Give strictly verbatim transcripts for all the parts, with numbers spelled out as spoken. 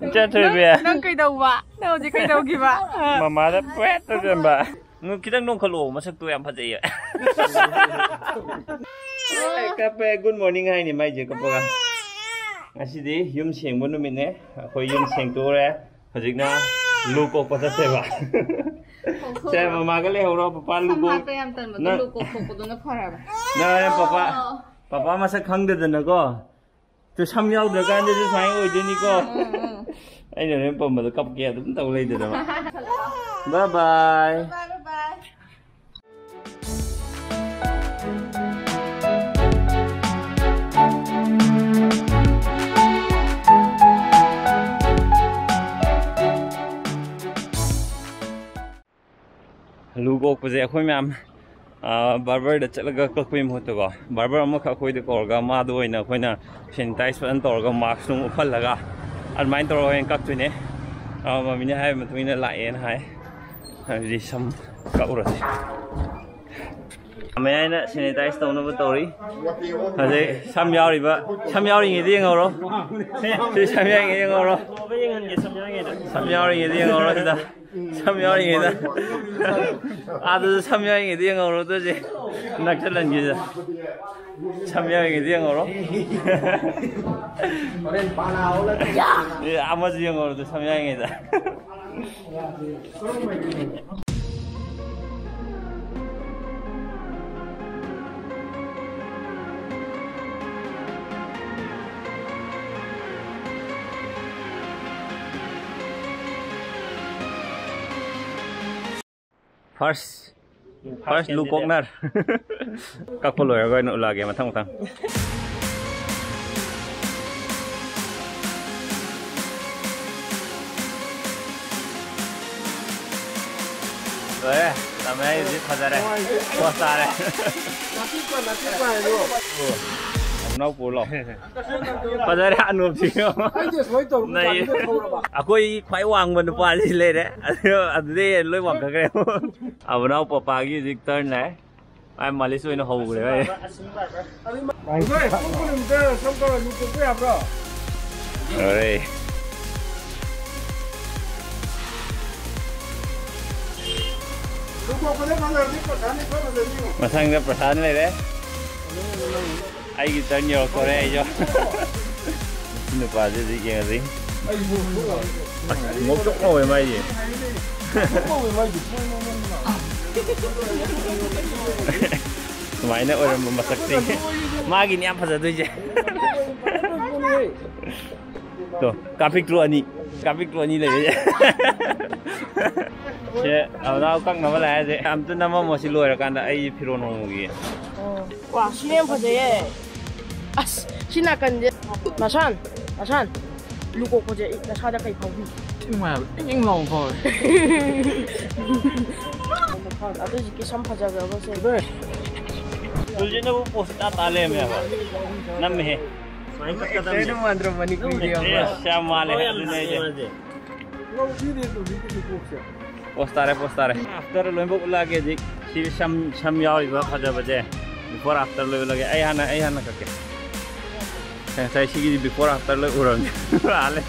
ꯏꯆꯦ ꯊꯣꯏꯕꯤ꯫ ꯅꯪ, ꯅꯪ ꯀꯩꯗꯧꯕ? ꯅꯪ ꯍꯧꯖꯤꯛ ꯀꯩꯗꯧꯈꯤꯕ? ꯃꯃꯥꯗ ꯄ꯭ꯔꯦꯠ ꯇꯧꯁꯟꯕ꯫ ꯅꯪ ꯈꯤꯇꯪ ꯅꯣꯡꯈꯠꯂꯛꯑꯣ, ꯃꯁꯛꯇꯣ ꯌꯥꯝ ꯐꯖꯩꯌꯦ꯫ ꯑꯦ, ꯀꯞꯄꯦ, good morning ꯍꯥꯏꯅꯤ ꯃꯥꯏꯁꯦ ꯀꯞꯄꯒ꯫ ꯉꯁꯤꯗꯤ ꯌꯨꯝ ꯁꯦꯡꯕ ꯅꯨꯃꯤꯠꯅꯦ꯫ ꯑꯩꯈꯣꯏ ꯌꯨꯝ ꯁꯦꯡꯇꯣꯛꯎꯔꯦ꯫ ꯍꯧꯖꯤꯛꯅ ꯂꯨ ꯀꯣꯛꯄ ꯆꯠꯇꯣꯏꯕ꯫ ꯁꯦ, ꯃꯃꯥꯒ ꯂꯩꯍꯧꯔꯣ, ꯄꯄꯥ ꯂꯨ ꯁꯝ ꯀꯣꯛ-, ꯍꯥꯠꯄ ꯌꯥꯝ ꯇꯟꯕꯗꯣ ꯅꯪ-, ꯂꯨ ꯀꯣꯛ ꯊꯣꯛꯄꯗꯨꯅ ꯐꯔꯕ꯫ ꯅꯪ ꯍꯣꯔꯦꯟ ꯄꯄꯥ, ꯑꯣ꯫ ꯄꯄꯥ ꯃꯁꯛ ꯈꯪꯗꯗꯅꯀꯣ꯫ ꯇꯨ ꯁꯝ ꯌꯥꯎꯗ꯭ꯔꯀꯥꯟꯗꯗꯤ ꯁꯨꯃꯥꯏꯅ ꯑꯣꯏꯗꯣꯏꯅꯤꯀꯣ꯫ ꯎꯝ, ꯎꯝ, ꯎꯝ꯫ ꯑꯩꯅ ꯍꯣꯔꯦꯟ ꯄꯝꯕꯗ ꯀꯞꯀꯦ ꯑꯗꯨꯝ ꯇꯧ ꯂꯩꯗꯅꯕ꯫ Bye bye꯫ Bye bye, bye bye꯫ ꯂꯨ ꯀꯣꯛꯄꯁꯦ ꯑꯩꯈꯣꯏ ꯃꯌꯥꯝ, ꯑꯥ, ꯕꯥꯔꯕꯔꯗ ꯆꯠꯂꯒ ꯀꯛꯄꯒꯤ ꯃꯍꯨꯠꯇꯀꯣ, ꯕꯥꯔꯕꯔ ꯑꯃꯈꯛ ꯑꯩꯈꯣꯏꯗ ꯀꯧꯔꯒ ꯃꯥꯗ ꯑꯣꯏꯅ ꯑꯩꯈꯣꯏꯅ ꯁꯦꯅꯤꯇꯥꯏꯁ ꯐꯖꯅ ꯇꯧꯔꯒ ꯃꯥꯛꯁ ꯅꯨꯡ ꯎꯞꯍꯜꯂꯒ ꯑꯗꯨꯃꯥꯏꯅ ꯇꯧꯔꯒ ꯑꯣꯏꯅ ꯀꯛꯇꯣꯏꯅꯦ꯫ ꯑꯥ, ꯃꯃꯤꯅ ꯍꯥꯏꯕ ꯃꯇꯨꯡ ꯏꯟꯅ ꯂꯥꯛꯑꯦꯅ ꯍꯥꯏ꯫ ꯑꯗꯨꯗꯤ ꯁꯝ ꯀꯛꯎꯔꯁꯤ꯫ ꯃꯌꯥꯏꯅ ꯁꯦꯅꯤꯇꯥꯏꯁ ꯇꯧꯅꯕ ꯇꯧꯔꯤ꯫ ꯍꯧꯖꯤꯛ ꯁꯝ ꯌꯥꯎꯔꯤꯕ, ꯁꯝ ꯌꯥꯎꯔꯤꯉꯩꯗ ꯌꯦꯡꯍꯧꯔꯣ꯫ ꯁꯤ ꯁꯝ ꯌꯥꯎꯔꯤꯉꯩꯗ ꯌꯦꯡꯍꯧꯔꯣ꯫ ꯁꯝ ꯌꯥꯎꯔꯤꯉꯩꯗ ꯌꯦꯡꯍꯧꯔꯣ ꯁꯤꯗ꯫ ꯁꯝ ꯌꯥꯎꯔꯤꯉꯩꯗ꯫ ꯑꯥꯗꯁꯨ ꯁꯝ ꯌꯥꯎꯔꯤꯉꯩꯗ ꯌꯦꯡꯍꯧꯔꯣ ꯑꯗꯨꯗꯤ꯫ ꯅꯛꯁꯜꯍꯟꯒꯦꯁꯦ꯫ ꯁꯝ ꯌꯥꯎꯔꯤꯉꯩꯗ ꯌꯦꯡꯍꯧꯔꯣ꯫ ꯑꯦ, ꯑꯃꯁꯨ ꯌꯦꯡꯍꯧꯔꯣ ꯑꯗꯨ ꯁꯝ ꯌꯥꯎꯔꯤꯉꯩꯗ꯫ First, first ꯂꯨ ꯀꯣꯛꯅꯔ꯫ ꯀꯛꯄ ꯂꯣꯏꯔꯒ ꯑꯣꯏꯅ ꯎꯠꯂꯛꯑꯒꯦ ꯃꯊꯪ ꯃꯊꯪ꯫ ꯂꯣꯏꯔꯦ꯫ ꯇꯝꯃꯦ, ꯑꯩ ꯍꯧꯖꯤꯛ ꯐꯖꯔꯦ꯫ ꯄꯣꯁ ꯇꯥꯔꯦ꯫ ꯅꯥꯄꯤ ꯄꯥꯟ, ꯅꯥꯄꯤ ꯄꯥꯟ ꯍꯥꯏꯗꯣ꯫ ꯑꯣ, ꯑꯃꯨꯛꯅꯥꯎ ꯄꯨꯔ ꯂꯥꯛꯑꯣ꯫ ꯐꯖꯔꯦ, ꯑꯅꯣꯞꯁꯤ꯫ ꯑꯩꯗꯤ ꯁꯨꯃꯥꯏꯅ ꯇꯧꯔꯒ ꯅꯩ꯫ ꯒꯥꯔꯤꯗ ꯊꯧꯔꯕ꯫ ꯑꯩꯈꯣꯏ ꯈ꯭ꯋꯥꯏ ꯋꯥꯡꯕ ꯅꯨꯄꯥꯁꯤ ꯂꯩꯔꯦ꯫ ꯑꯗꯨ-, ꯑꯗꯨꯗꯩ ꯍꯦꯟꯅ ꯂꯣꯏ ꯋꯥꯡꯈꯠꯈ꯭ꯔꯦ꯫ ꯑꯃꯨꯛꯅꯥꯎ ꯄꯄꯥꯒꯤ ꯍꯧꯖꯤꯛ ꯇꯔꯟ ꯂꯥꯛꯑꯦ꯫ ꯃꯥꯏ ꯃꯥꯂꯤꯁ ꯑꯣꯏꯅ ꯍꯧꯈ꯭ꯔꯦ, ꯚꯥꯏ꯫ ꯅꯣꯏ ꯄꯨꯡ ꯀꯨꯟꯃꯨꯛꯇ ꯁꯝ ꯀꯛꯑ ꯂꯨ ꯀꯣꯛꯄ ꯌꯥꯕ꯭ꯔꯣ? ꯂꯣꯏꯔꯦ꯫ ꯃꯊꯪꯗ ꯄ꯭ꯔꯁꯥꯟ ꯂꯩꯔꯦ꯫ ꯑꯩꯒꯤ ꯇꯔꯟ ꯌꯧꯔꯛꯇꯣꯔꯦ ꯑꯩꯁꯨ꯫ ꯃꯁꯤ ꯅꯨꯄꯥꯁꯤꯗꯤ ꯌꯦꯡꯉꯁꯤ꯫ ꯑꯁ ꯉꯧꯁꯣꯛ ꯉꯧꯋꯦ ꯃꯥꯏꯁꯦ꯫ ꯁꯨꯃꯥꯏꯅ ꯑꯣꯏꯔꯝꯕ ꯃꯁꯛꯁꯦ꯫ ꯃꯥꯒꯤꯅꯤ ꯌꯥꯝ ꯐꯖꯗꯣꯏꯁꯦ꯫ ꯇꯣ ꯀꯥ ꯄꯤꯛꯇ꯭ꯔꯨ ꯑꯅꯤ꯫ ꯀꯥ ꯄꯤꯛꯇ꯭ꯔꯨ ꯑꯅꯤ ꯂꯩꯔꯦ꯫ ꯁꯦ ꯑꯅꯥꯎ ꯀꯛꯅꯕ ꯂꯥꯛꯑꯦ ꯍꯥꯏꯁꯦ꯫ ꯑꯝꯇ ꯅꯝꯃꯝꯃꯣ ꯁꯤ ꯂꯣꯏꯔꯀꯥꯟꯗ ꯑꯩ ꯐꯤꯔꯣꯟ ꯍꯣꯡꯉꯨꯒꯦ꯫ ꯋꯥ ꯁꯤꯅ ꯌꯥꯝ ꯐꯖꯩꯌꯦ꯫ ꯑꯁ ꯁꯤ ꯅꯥꯀꯟꯁꯦ꯫ ꯅꯁꯥꯟ ꯅꯁꯥꯟ ꯂꯨ ꯀꯣꯛꯄꯁꯦ ꯑꯩ ꯅꯁꯥꯗ ꯀꯩ ꯐꯥꯎꯕꯤ? ꯊꯤ ꯅꯨꯡꯉꯥꯏꯕ ꯏꯪ ꯏꯪ ꯂꯥꯎꯕ ꯐꯥꯎꯋꯦ꯫ ꯑꯗꯨ ꯍꯧꯖꯤꯛꯀꯤ ꯁꯝ ꯐꯖꯈ꯭ꯔꯕꯁꯦ꯫ ꯇꯨꯜꯁꯤꯅꯕꯨ ꯄꯣꯁ ꯇꯥ ꯇꯥ ꯂꯩꯔꯝꯃꯦꯕ꯫ ꯅꯝꯃꯦꯍꯦ꯫ ꯁꯨꯃꯥꯏꯅ ꯀꯛꯀꯗꯕꯅꯦ꯫ ꯃꯥꯟꯗ꯭ꯔꯣ ꯃꯅꯤꯄꯨꯔꯒꯤ ꯑꯃ? ꯑꯦꯁ ꯌꯥꯝ ꯃꯥꯜꯂꯦ ꯑꯗꯨꯅꯦ ꯑꯩꯁꯦ꯫ ꯄꯣꯁ ꯇꯥꯔꯦ ꯄꯣꯁ ꯇꯥꯔꯦ꯫ ꯑꯐꯇꯔ ꯂꯣꯏꯅꯃꯛ ꯎꯠꯂꯛꯑꯒꯦ ꯍꯧꯖꯤꯛ꯫ ꯁꯤ ꯁꯝ ꯁꯝ ꯌꯥꯎꯔꯤꯕ ꯐꯖꯕꯁꯦ꯫ ꯕꯤꯐꯣꯔ ꯑꯐꯇꯔ ꯂꯣꯏ ꯎꯠꯂꯒꯦ꯫ ꯑꯩ ꯍꯥꯟꯅ ꯑꯩ ꯍꯥꯟꯅ ꯀꯛꯀꯦ꯫ ꯉꯁꯥꯏ ꯁꯤꯒꯤꯗꯤ ꯕꯤꯐꯣꯔ ꯑꯐꯇꯔ ꯂꯣꯏ ꯎꯔꯝꯅꯦ꯫ ꯍꯥꯜꯂꯦ꯫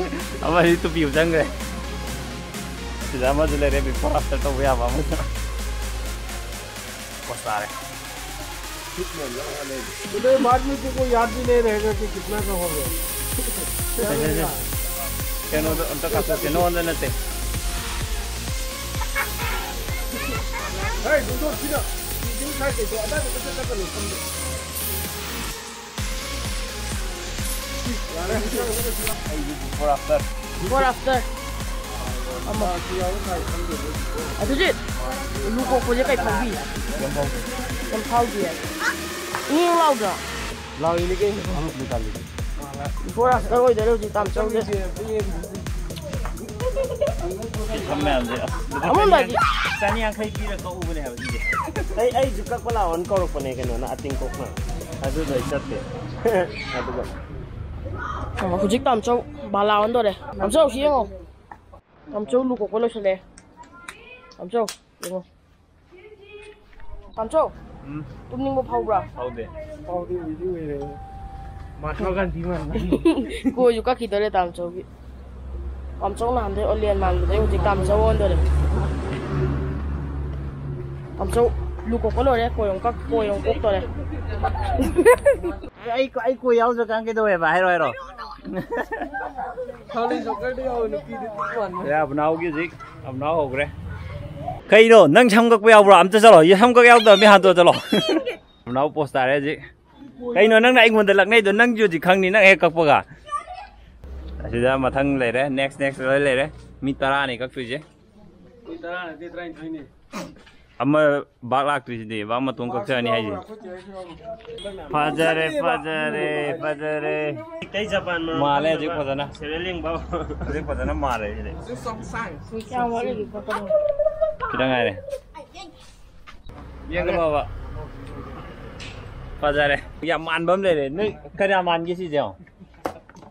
ꯑꯃꯗꯤ ꯇꯨꯄꯤ ꯎꯞꯁꯟꯈ꯭ꯔꯦ꯫ ꯁꯤꯗ ꯑꯃꯁꯨ ꯂꯩꯔꯦ ꯕꯤꯐꯣꯔ ꯑꯐꯇꯔ ꯇꯧꯕ ꯌꯥꯕ ꯑꯃꯁꯨ꯫ ꯄꯣꯁ ꯇꯥꯔꯦ꯫ तो बाद में तुमको याद भी नहीं रहेगा कि कितना का हो गया। ꯀꯩꯅꯣꯗ ꯑꯝꯇ ꯀꯥꯞꯊꯣꯛꯀꯦ ꯅꯉꯣꯟꯗ ꯅꯠꯇꯦ꯫ ꯑꯩꯒꯤ ꯕꯤꯐꯣꯔ ꯑꯐꯇꯔ꯫ Before after. ꯑꯃ꯫ ꯑꯗꯨꯗꯤ ꯂꯨ ꯀꯣꯛꯄꯁꯦ ꯀꯩ ꯐꯥꯎꯕꯤ? ꯌꯥꯝ ꯐꯥꯎꯗꯦ꯫ ꯌꯥꯝ ꯐꯥꯎꯗꯤꯌꯦ꯫ ꯏꯪ ꯏꯪ ꯂꯥꯎꯗ꯭ꯔꯣ? ꯂꯥꯎꯔꯤꯅꯤ ꯀꯩꯅꯣ꯫ ꯕꯤꯐꯣꯔ ꯑꯐꯇꯔ ꯑꯣꯏꯗꯣꯏꯔꯦ ꯍꯧꯖꯤꯛ ꯇꯥꯝꯆꯧꯁꯦ꯫ ꯁꯝ ꯃꯌꯥꯝꯁꯦ ꯑꯁ ꯂꯨꯄꯥ ꯑꯃꯔꯣꯝꯗ ꯆꯅꯤ ꯍꯥꯏꯗꯤ ꯆꯅꯤ ꯌꯥꯡꯈꯩ ꯄꯤꯔ ꯀꯛꯎꯕꯅꯦ ꯍꯥꯏꯕ ꯁꯤꯁꯦ꯫ ꯑꯩ ꯑꯩꯁꯨ ꯀꯛꯄ ꯂꯥꯛꯑꯣꯅ ꯀꯧꯔꯛꯄꯅꯦ ꯀꯩꯅꯣꯅ ꯑꯇꯤꯡ ꯀꯣꯛꯅ꯫ ꯑꯗꯨꯗꯣ ꯑꯩ ꯆꯠꯇꯦ꯫ ꯑꯗꯨꯒ ꯑꯣ, ꯍꯧꯖꯤꯛ ꯇꯥꯝꯆꯧ ꯕꯥꯂꯥ ꯑꯣꯟꯗꯣꯔꯦ꯫ ꯇꯥꯝꯆꯧ ꯁꯤ ꯌꯦꯡꯉꯣ꯫ ꯇꯥꯝꯆꯧ ꯂꯨ ꯀꯣꯛꯄ ꯂꯣꯏꯁꯤꯜꯂꯦ꯫ ꯇꯥꯝꯆꯧ ꯌꯦꯡꯉꯣ꯫ ꯇꯥꯝꯆꯧ, ꯎꯝ꯫ ꯇꯨꯝꯅꯤꯡꯕ ꯐꯥꯎꯕ꯭ꯔꯥ? ꯐꯥꯎꯗꯦ꯫ ꯐꯥꯎꯗꯦ, ꯎꯏꯗꯤ ꯎꯏꯔꯦ꯫ ꯃꯍꯥꯇꯃꯥ ꯒꯥꯟꯙꯤ ꯃꯥꯟꯕ꯫ ꯀꯣꯏꯁꯨ ꯀꯛꯈꯤꯗꯣꯔꯦ ꯇꯥꯝꯆꯧꯒꯤ꯫ ꯇꯥꯝꯆꯧ ꯅꯍꯥꯟꯗꯩ ꯑꯣꯂꯦꯟ ꯃꯥꯟꯕꯗꯩ ꯍꯧꯖꯤꯛ ꯇꯥꯝꯆꯧ ꯑꯣꯟꯗꯣꯔꯦ꯫ ꯑꯝꯁꯨ ꯂꯨ ꯀꯣꯛꯄ ꯂꯣꯏꯔꯦ, ꯀꯣꯏ ꯑꯃꯨꯛ ꯀꯛ-, ꯀꯣꯏ ꯑꯃꯨꯛ ꯀꯣꯛꯇꯣꯔꯦ꯫ ꯑꯩ, ꯑꯩ ꯀꯣꯏ ꯌꯥꯎꯗ꯭ꯔꯀꯥꯟ ꯀꯩꯗꯧꯋꯦꯕ? ꯍꯥꯏꯔꯣ, ꯍꯥꯏꯔꯣ꯫ ꯁꯥꯎꯂꯤꯟ ꯁꯣꯀꯔꯗ ꯌꯥꯎꯕ ꯅꯨꯄꯤꯗꯨꯗꯤ ꯃꯥꯟꯕ꯫ ꯑꯦ, ꯑꯕꯨꯅꯥꯎꯒꯤ ꯍꯧꯖꯤꯛ, ꯑꯕꯨꯅꯥꯎ ꯍꯧꯈ꯭ꯔꯦ꯫ ꯀꯩꯅꯣ, ꯅꯪ ꯁꯝ ꯀꯛꯄ ꯌꯥꯎꯕ꯭ꯔꯣ? ꯑꯝꯇ ꯆꯠꯂꯣ, ꯁꯝ ꯀꯛ ꯌꯥꯎꯗꯕ ꯃꯤ ꯍꯥꯟꯅ ꯆꯠꯂꯣ꯫ ꯑꯕꯨꯅꯥꯎ ꯄꯣꯁ ꯇꯥꯔꯦ ꯍꯧꯖꯤꯛ꯫ ꯀꯩꯅꯣ, ꯅꯪꯅ ꯑꯩꯉꯣꯟꯗ ꯂꯛꯅꯩꯗꯣ? ꯅꯪꯁꯨ ꯍꯧꯖꯤꯛ ꯈꯪꯅꯤ, ꯅꯪ ꯍꯦꯛ ꯀꯛꯄꯒ꯫ ꯑꯁꯤꯗ ꯃꯊꯪ ꯂꯩꯔꯦ, next, next ꯂꯣꯏ ꯂꯩꯔꯦ꯫ ꯃꯤ ꯇꯔꯥꯅꯤ ꯀꯛꯇꯣꯏꯁꯦ꯫ ꯃꯤ ꯇꯔꯥ ꯅꯠꯇꯦ, ꯇꯔꯥꯅꯤꯊꯣꯏꯅꯦ꯫ ꯑꯃ ꯕꯥꯛ ꯂꯥꯛꯇ꯭ꯔꯤꯁꯤꯗꯤ, ꯕꯥꯛ ꯃꯇꯣꯟ ꯀꯛꯆꯔꯅꯤ ꯍꯥꯏꯁꯦ꯫ ꯐꯖꯔꯦ, ꯐꯖꯔꯦ, ꯐꯖꯔꯦ꯫ ꯀꯩ ꯖꯄꯥꯟ ꯃꯔꯣꯜ ꯃꯥꯜꯂꯦ ꯍꯧꯖꯤꯛ ꯈꯪꯗꯕ? ꯐꯖꯅ꯫ ꯁꯦꯔꯦꯜ ꯌꯦꯡꯕ꯫ ꯍꯧꯖꯤꯛ ꯐꯖꯅ ꯃꯥꯜꯂꯦ ꯁꯤꯗꯤ꯫ ꯀꯌꯥꯝ ꯋꯥꯠꯂꯤꯒꯦ ꯈꯣꯠꯄꯅꯣ? ꯈꯤꯇꯪ ꯉꯥꯏꯔꯦ꯫ ꯌꯦꯡꯉꯣ ꯕꯥꯕꯥ꯫ ꯐꯖꯔꯦ꯫ ꯌꯥꯝ ꯃꯥꯟꯕ ꯑꯃ ꯂꯩꯔꯦ꯫ ꯅꯣꯏ ꯀꯅꯥ ꯃꯥꯟꯒꯦ ꯁꯤꯁꯦ ꯌꯦꯡꯉꯣ꯫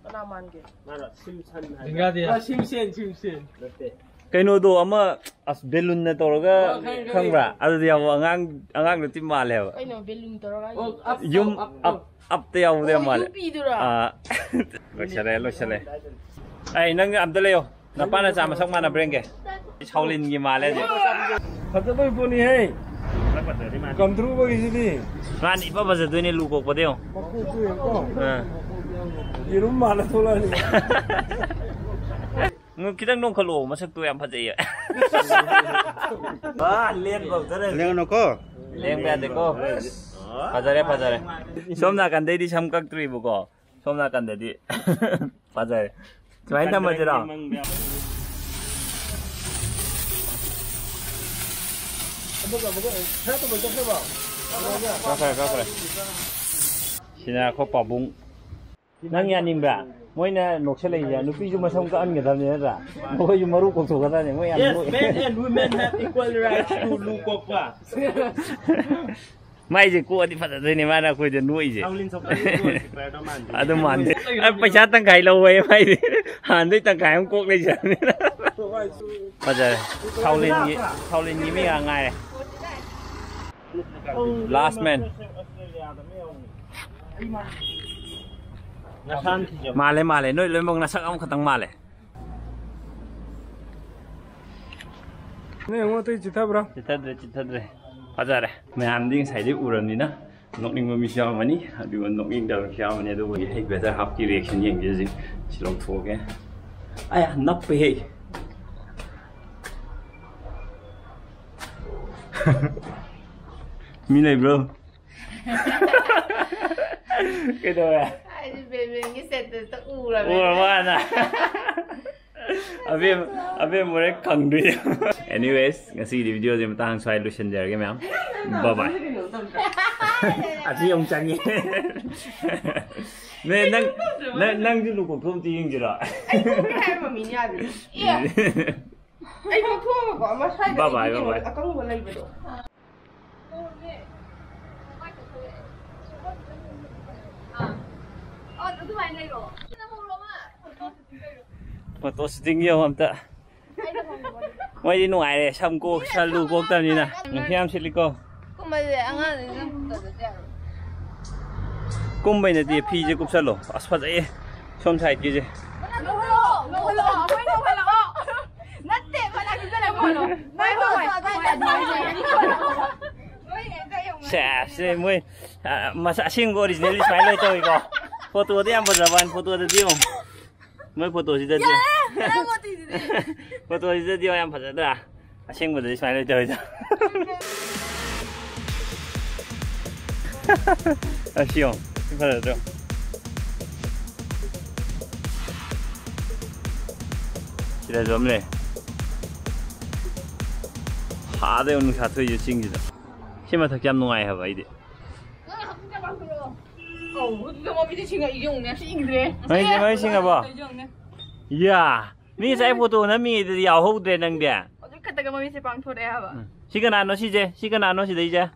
ꯀꯅꯥ ꯃꯥꯟꯒꯦ? ꯃꯥꯅ ꯁꯤꯝꯁꯟ ꯍꯥꯏꯕ꯫ ꯖꯤꯡꯒꯥꯗꯤ꯫ ꯑ, ꯁꯤꯝꯁꯦꯟ, ꯁꯤꯝꯁꯦꯟ꯫ ꯅꯠꯇꯦ꯫ ꯀꯩꯅꯣꯗꯣ ꯑꯃ, ꯑꯁ, ꯕꯦꯂꯨꯟꯅ ꯇꯧꯔꯒ ꯑꯣ, ꯈꯪꯉꯦ, ꯈꯪꯉꯦ꯫ ꯈꯪꯕ꯭ꯔꯥ? ꯑꯗꯨꯗꯤ ꯌꯥꯝ ꯑꯉꯥꯡ, ꯑꯉꯥꯡꯗ ꯇꯤ ꯃꯥꯜꯂꯦꯕ꯫ ꯀꯩꯅꯣ ꯕꯦꯂꯨꯟ ꯇꯧꯔꯒ ꯑꯣ, ꯍꯥꯏꯁꯦ? ꯑꯞ, ꯌꯨꯝ ꯑꯞ, ꯑꯞ, ꯑꯞ꯫ ꯑꯞꯇ ꯌꯥꯎꯕꯗ ꯌꯥꯝ ꯑꯣ, ꯃꯥꯜꯂꯦ꯫ ꯌꯨꯝ ꯄꯤꯗꯨꯔꯥ? ꯑꯥ꯫ ꯂꯣꯏꯁꯜꯂꯦ, ꯂꯣꯏꯁꯜꯂꯦ꯫ ꯑꯩ ꯅꯪ ꯑꯝꯇ ꯂꯩꯌꯣ꯫ ꯅꯄꯥ ꯅꯆꯥ ꯃꯁꯛ ꯃꯥꯟꯅꯕ꯭ꯔꯥ ꯌꯦꯡꯒꯦ꯫ ꯁꯥꯎꯂꯤꯟꯒꯤ ꯃꯥꯜꯂꯦ ꯍꯧꯖꯤꯛ꯫ ꯐꯖꯗꯣꯏ ꯄꯣꯠꯅꯤꯍꯦ꯫ ꯀꯟꯗ꯭ꯔꯨꯕꯒꯤꯁꯤꯗꯤ꯫ ꯃꯥꯅ ꯏꯐ ꯐꯖꯗꯣꯏꯅꯦ ꯂꯨ ꯀꯣꯛꯄꯗ ꯌꯦꯡꯉꯣ꯫ ꯃꯀꯣꯛꯇꯨ ꯌꯦꯡꯉꯣ꯫ ꯑꯥ꯫ ꯌꯦꯔꯨꯝ ꯃꯥꯜꯂ ꯊꯣꯛꯂꯛꯑꯅꯤ꯫ ꯎꯝ, ꯈꯤꯇꯪ ꯅꯣꯡꯈꯠꯂꯛꯑꯣ, ꯃꯁꯛꯇꯣ ꯌꯥꯝ ꯐꯖꯩꯌꯦ꯫ ꯑꯥ, ꯂꯦꯟ ꯐꯧꯗꯔꯦ꯫ ꯂꯦꯡꯉꯅꯨꯀꯣ꯫ ꯂꯦꯡꯕ ꯌꯥꯗꯦꯀꯣ꯫ ꯐꯖꯔꯦ, ꯐꯖꯔꯦ꯫ ꯁꯣꯝ ꯅꯥꯀꯟꯗꯩꯗꯤ ꯁꯝ ꯀꯛꯇ꯭ꯔꯤꯕꯀꯣ꯫ ꯁꯣꯝ ꯅꯥꯀꯟꯗꯗꯤ꯫ ꯐꯖꯔꯦ꯫ ꯁꯨꯃꯥꯏꯅ ꯊꯝꯃꯁꯤꯔꯣ? ꯀꯛꯈ꯭ꯔꯦ, ꯀꯛꯈ꯭ꯔꯦ꯫ ꯁꯤꯅ ꯑꯩꯈꯣꯏ ꯄꯥꯕꯨꯡ꯫ ꯅꯪ ꯌꯥꯅꯤꯡꯕ꯭ꯔꯥ? ꯃꯣꯏꯅ ꯅꯣꯛꯁꯜꯂꯛꯏꯁꯦ, ꯅꯨꯄꯤꯁꯨ ꯃꯁꯝ ꯀꯛꯍꯟꯒꯗꯕꯅꯤ ꯅꯠꯇ꯭ꯔꯥ? ꯃꯈꯣꯏꯁꯨ ꯃꯔꯨ ꯀꯣꯛꯊꯣꯛꯀꯗꯕꯅꯤ꯫ ꯃꯣꯏ ꯌꯥꯝ Yes, ꯅꯣꯛꯑꯦ꯫ Men and women have equal rights to ꯂꯨ ꯀꯣꯛꯄ꯫ ꯃꯥꯏꯁꯦ ꯀꯣꯛꯑꯗꯤ ꯐꯖꯗꯣꯏꯅꯦ, ꯃꯥꯅ ꯑꯩꯈꯣꯏꯗ ꯅꯣꯛꯏꯁꯦ꯫ ꯁꯥꯎꯂꯤꯟ ꯁꯣꯀꯔꯒꯤ ꯒꯣꯜ ꯀꯤꯄꯔꯗꯣ ꯃꯥꯟꯗꯦ꯫ ꯑꯗꯨ ꯃꯥꯟꯗꯦ꯫ ꯑ, ꯄꯩꯁꯥ ꯇꯪꯈꯥꯏ ꯂꯧꯋꯦ ꯃꯥꯏꯗꯤ꯫ ꯍꯥꯟꯅꯗꯩ ꯇꯪꯈꯥꯏ ꯑꯃ ꯀꯣꯛ ꯂꯩꯖꯕꯅꯤꯅ꯫ ꯐꯖꯔꯦ꯫ ꯁꯥꯎꯂꯤꯟꯒꯤ, ꯁꯥꯎꯂꯤꯟꯒꯤ ꯃꯤ ꯉꯥꯛ ꯉꯥꯏꯔꯦ꯫ Last man꯫ ꯃꯥꯜꯂꯦ, ꯃꯥꯜꯂꯦ꯫ ꯅꯣꯏ ꯂꯣꯏꯅꯃꯛ ꯅꯁꯛ ꯑꯃꯈꯛꯇꯪ ꯃꯥꯜꯂꯦ꯫ ꯅꯣꯏ ꯑꯃꯨꯛ ꯑꯇꯩ ꯆꯤꯠꯊꯕ꯭ꯔꯣ? ꯆꯤꯠꯊꯗ꯭ꯔꯦ, ꯆꯤꯠꯊꯗ꯭ꯔꯦ꯫ ꯐꯖꯔꯦ꯫ ꯃꯌꯥꯝꯗꯤ ꯉꯁꯥꯏꯗꯩ ꯎꯔꯕꯅꯤꯅ ꯅꯣꯛꯅꯤꯡꯕ ꯃꯤꯁꯨ ꯌꯥꯎꯔꯝꯃꯅꯤ, ꯑꯗꯨꯒ ꯅꯣꯛꯅꯤꯡꯗꯕ ꯃꯤꯁꯨ ꯌꯥꯎꯔꯝꯃꯅꯤ꯫ ꯑꯗꯨꯕꯨ ꯑꯩ ꯕꯦꯇꯔ ꯍꯥꯞꯀꯤ ꯔꯤꯌꯦꯛꯁꯟ ꯌꯦꯡꯒꯦ ꯍꯧꯖꯤꯛ꯫ ꯁꯤ ꯂꯧꯊꯣꯛꯑꯒꯦ꯫ ꯑꯌꯥ, ꯅꯞꯄꯦꯍꯦ꯫ ꯃꯤ ꯂꯩꯕ꯭ꯔꯣ? ꯀꯩꯗꯧꯔꯦ? ꯑꯩꯗꯤ ꯕꯦꯕꯦꯟꯒꯤ status ꯇ ꯎꯔꯕꯅꯦ꯫ ꯎꯔꯕꯅ? ꯑꯕꯦꯝ, ꯑꯕꯦꯝ ꯍꯣꯔꯦꯟ ꯈꯪꯗꯣꯏꯅꯦ꯫ Anyways, ꯉꯁꯤꯒꯤꯗꯤ video ꯁꯦ ꯃꯇꯥꯡ ꯁ꯭ꯋꯥꯏ ꯂꯣꯏꯁꯤꯟꯖꯔꯒꯦ, ꯃꯌꯥꯝ꯫ Bye bye꯫ ꯑꯁꯤ ꯑꯃꯨꯛ ꯆꯪꯉꯦ꯫ ꯅꯦ, ꯅꯪ, ꯅꯪ, ꯅꯪꯁꯨ ꯂꯨ ꯀꯣꯛꯊꯣꯛ ꯑꯝꯇ ꯌꯦꯡꯁꯤꯔꯣ? ꯑꯩ ꯀꯣꯛꯊꯣꯛꯀꯦ ꯍꯥꯏꯕ ꯃꯤꯅꯦ ꯌꯥꯗꯦ꯫ ꯑꯦ꯫ ꯑꯩ ꯀꯣꯛꯊꯣꯛꯑꯒꯀꯣ, ꯑꯃ ꯁ꯭ꯋꯥꯏꯗ bye bye, ꯑꯩꯒꯤ bye bye꯫ ꯀꯩꯅꯣ ꯑꯀꯪꯕ ꯂꯩꯕꯗꯣ꯫ ꯐꯣꯇꯣ ꯁꯨꯇꯤꯡ ꯌꯦꯡꯉꯣ ꯑꯝꯇ꯫ ꯃꯣꯏꯗꯤ ꯅꯨꯡꯉꯥꯏꯔꯦ, ꯁꯝ ꯀꯣꯛ, ꯁꯝ ꯂꯨ ꯀꯣꯛꯇꯕꯅꯤꯅ꯫ ꯅꯨꯡꯁꯤ ꯌꯥꯝ ꯁꯤꯠꯂꯤꯀꯣ꯫ ꯀꯨꯝꯕꯁꯦ ꯑꯉꯥꯡꯁꯤꯡꯁꯨ ꯐꯖꯗꯦ ꯍꯥꯏꯕ꯫ ꯀꯨꯝꯕꯩ ꯅꯠꯇꯦ, ꯐꯤꯁꯦ ꯀꯨꯞꯁꯜꯂꯣ꯫ ꯑꯁ, ꯐꯖꯩꯌꯦ ꯁꯣꯝ ꯁꯥꯏꯠꯀꯤꯁꯦ꯫ ꯂꯧꯍꯜꯂꯛꯑꯣ, ꯂꯧꯍꯜꯂꯛꯑꯣ, ꯑꯩꯈꯣꯏ ꯂꯧꯍꯜꯂꯛꯑꯣ꯫ ꯅꯠꯇꯦ, ꯃꯅꯥꯛꯇ ꯂꯩꯕ ꯍꯣꯏ, ꯍꯣꯏ, ꯍꯣꯏ, ꯍꯣꯏ, ꯍꯣꯏ, ꯍꯣꯏ꯫ ꯁꯦꯁ, ꯁꯦ ꯃꯣꯏ, ꯑ, ꯃꯁ-, ꯑꯁꯦꯡꯕ original ꯗꯤ ꯁꯨꯃꯥꯏꯅ ꯂꯣꯏ ꯇꯧꯏꯀꯣ꯫ ꯐꯣꯇꯣꯗꯤ ꯌꯥꯝ ꯐꯖꯕ ꯋꯥꯅꯤ, ꯐꯣꯇꯣꯗꯗꯤ ꯌꯦꯡꯉꯣ꯫ ꯃꯣꯏ ꯐꯣꯇꯣꯁꯤꯗꯗꯤ ꯌꯥꯔꯦ, ꯅꯪ ꯋꯥꯊꯤꯁꯤꯗꯤ꯫ ꯐꯣꯇꯣꯁꯤꯗꯗꯤ ꯌꯥꯝ ꯐꯖꯗ꯭ꯔꯥ? ꯑꯁꯦꯡꯕꯗꯗꯤ ꯁꯨꯃꯥꯏꯅ ꯂꯩꯇꯦ ꯍꯣꯏꯗ꯫ ꯑꯁꯤ ꯌꯦꯡꯉꯣ꯫ ꯁꯤ ꯐꯖꯗ꯭ꯔꯣ? ꯁꯤꯗꯁꯨ ꯑꯃ ꯂꯩ꯫ ꯑꯥꯗ ꯌꯦꯡꯉꯣ, ꯅꯨꯡꯁꯥ ꯊꯣꯛꯏꯁꯦ ꯆꯤꯡꯁꯤꯗ꯫ ꯁꯤ ꯃꯊꯛꯁꯦ ꯌꯥꯝ ꯅꯨꯡꯉꯥꯏ ꯍꯥꯏꯕ ꯑꯩꯗꯤ꯫ ꯃꯃꯤꯠꯁꯦ ꯃꯃꯤꯠ ꯁꯤꯡꯉꯕꯣ? ꯌꯥ, ꯃꯤ ꯉꯁꯥꯏ ꯐꯣꯇꯣ ꯅꯝꯃꯤꯉꯩꯗꯗꯤ ꯌꯥꯎꯍꯧꯗ꯭ꯔꯦ ꯅꯪꯗꯤ꯫ ꯍꯧꯖꯤꯛ ꯈꯛꯇꯒ ꯃꯃꯤꯠꯁꯦ ꯄꯥꯡꯊꯣꯔꯛꯑꯦ ꯍꯥꯏꯕ꯫ ꯎꯝ꯫ ꯁꯤ ꯀꯅꯥꯅꯣ ꯁꯤꯁꯦ? ꯁꯤ ꯀꯅꯥꯅꯣ ꯁꯤꯗꯩꯁꯦ?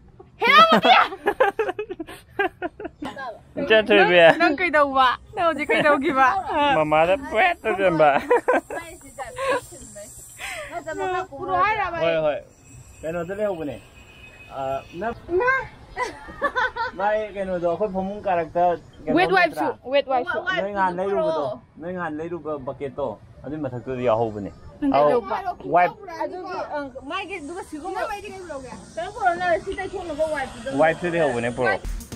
ꯆꯠꯊꯣꯏꯕꯤ꯫ ꯅꯪ, ꯅꯪ ꯀꯩꯗꯧꯕ? ꯅꯪ ꯍꯧꯖꯤꯛ ꯀꯩꯗꯧꯈꯤꯕ? ꯃꯃꯥꯗ ꯄ꯭ꯔꯦꯠ ꯇꯧꯁꯟꯕ꯫ ꯄꯨꯔꯛꯑꯣ ꯍꯥꯏꯔꯕ ꯑꯩ? ꯍꯣꯏ, ꯍꯣꯏ꯫ ꯀꯩꯅꯣꯗ ꯂꯩꯍꯧꯕꯅꯦ꯫ ꯑ, ꯅꯪ ꯃꯥꯏ ꯀꯩꯅꯣꯗꯣ ꯑꯩꯈꯣꯏ ꯐꯃꯨꯡ ꯀꯥꯔꯛꯇ ꯀꯩꯅꯣ wet wipe ꯁꯨ, ꯅꯠꯇ꯭ꯔꯥ? Wet wipe ꯁꯨ꯫ ꯅꯣꯏ ꯅꯍꯥꯟ ꯂꯩꯔꯨꯕꯗꯣ, ꯅꯣꯏ ꯅꯍꯥꯟ ꯂꯩꯔꯨꯕ bucket ꯇꯣ ꯑꯗꯨꯏ ꯃꯊꯛꯇꯨꯗ ꯌꯥꯎꯍꯧꯕꯅꯦ꯫ ꯑꯧ, wipe꯫ ꯑꯗꯨꯒꯤ, ꯑꯪ, ꯃꯥꯒꯤ ꯑꯗꯨꯒ ꯁꯤꯒꯨꯝꯕ ꯀꯩꯅꯣ ꯄꯨꯔꯛꯑꯣ, ꯅꯪ ꯁꯤ ꯇꯩꯊꯣꯛꯅꯕ wipe ꯇꯨꯗ꯫ Wipe ꯇꯨꯗꯤ ꯍꯧꯕꯅꯦ, ꯄꯨꯔꯛꯑꯣ꯫